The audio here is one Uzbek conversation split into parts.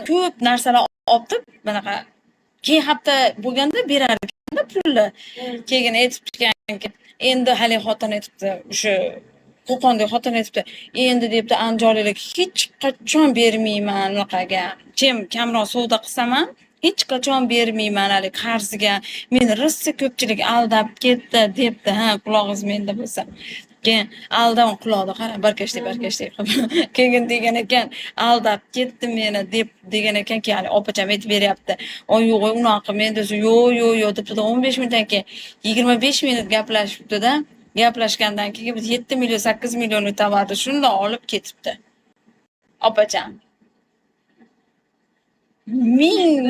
Ko'p narsalar olib, bunaqa keyin hafta bo'lganda berar ekanda pulni. Keyin aytibdikanki, endi haligi xotin aytibdi, o'sha Qo'qondagi xotin aytibdi, endi debdi, andijonliklar hech qachon bermayman unaqaga. Chem kamroq savdo qilsam ham hech qachon bermayman haligi qarziga. Meni rosa ko'pchilik aldab ketdi debdi. Ha, qulog'ingiz menda bo'lsa. Keyin aldab quloqda qara, barkashlik barkashlik qilib. Keyin degan ekan, aldab ketdi meni deb degan ekan, keyin haligi opacham aytib beryapti. Oy yo'q, unaqa qilmang desa, yo'q, yo'q, yo'q debdi. 15 minutdan keyin 25 minut gaplashibdi-da. Gaplashgandan keyin biz 7 million, 8 millionlik tovarni shundoq olib ketibdi. Opacham.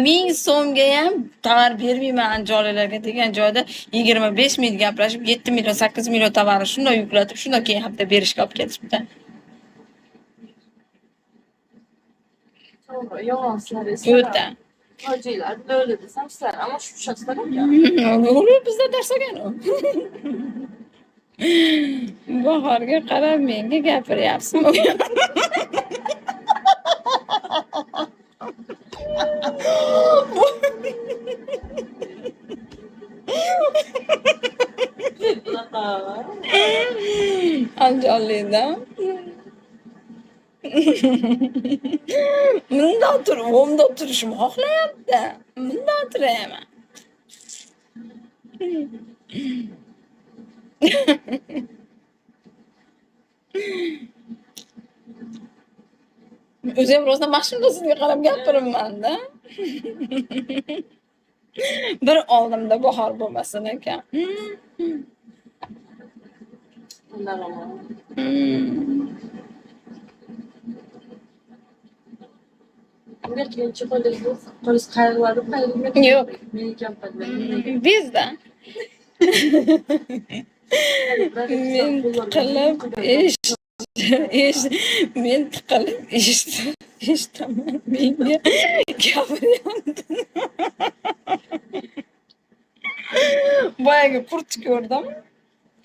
Ming so'mga ham tovar bermayman andijonliklarga degan joyda 25 minut gaplashib 7 million, 8 million tovarni shundoq yuklatib, shundoq keyin hafta berishga olib ketibdi. To'g'ri, yomon sizlar eslar. O'ta. Tojiklar böyle desam sizlar ama shu tushasizlar ekan. Uni bizda dars olgan u. Bahorga qarab menga gapiryapsizmi? Bunaqa. Andijonlikda. Bundoq turib, o'mda turishimni xohlayapti. Bundoq turayman. O'zi ham rostdan mana shunday sizga qarab gapiribman-da. Bir oldimda bahor bo'lmasin ekan. Bundan ama. Unga keyinchi qo'lingiz qo'lingiz qayriladi, qayrilmaydi. Yo'q. Meniki ham qayriladi. Bizda. Men tiqilib esh men tiqilib eshitaman menga gapiryapti. Boyagi qurt ko'rdim.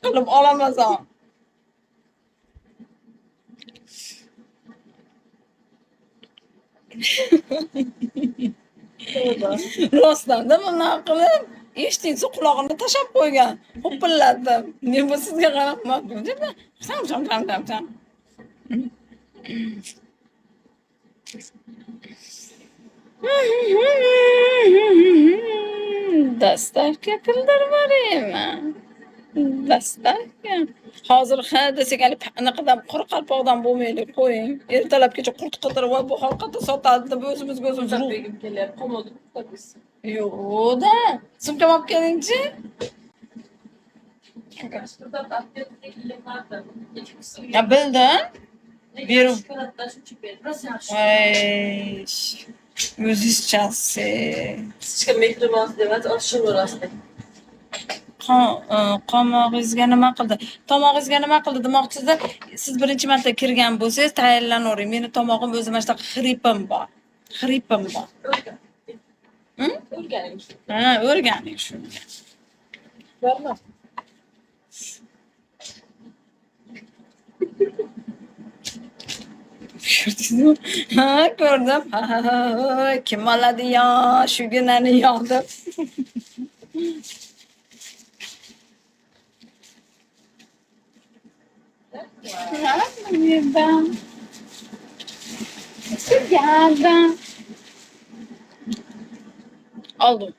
Qilib olamasam. Rostdan-da bunaqa qilib eshitingsa qulog'ini tashlab qo'ygan. Ho'pillatib. Men bu sizga qarab sam sam sam sam sam. Dastavka qildirib yuboraymi? Dastavka. Hozir ha desak hali anaqadan qoraqalpoqdan bo'lmaylik, qo'ying. Ertalabgacha qurt qidirib, voy bu xalqada sotadi deb o'zimizga o'zimiz ruh. Begim kelyapti, qomoldi topasiz. Yo'q-da. Sumkam olib kelingchi. Ya bildim. Berib. Voy, o'zizchasi. Hech kim mehribonsiz emas, oshiq bo'lasiz. Qomog'ingizga nima qildi? Tomog'ingizga nima qildi demoqchisizda, siz birinchi marta kirgan bo'lsangiz tayyorlanavering. Meni tomog'im o'zi mana shunaqa xripim bor. Xripim bor. O'rganing. Ha, o'rganing shuni. Bormi? Ko'rdingizmi? Ha, ko'rdim. Ha, ha, ha, kim oladi yo shuginani yo deb. Oldim.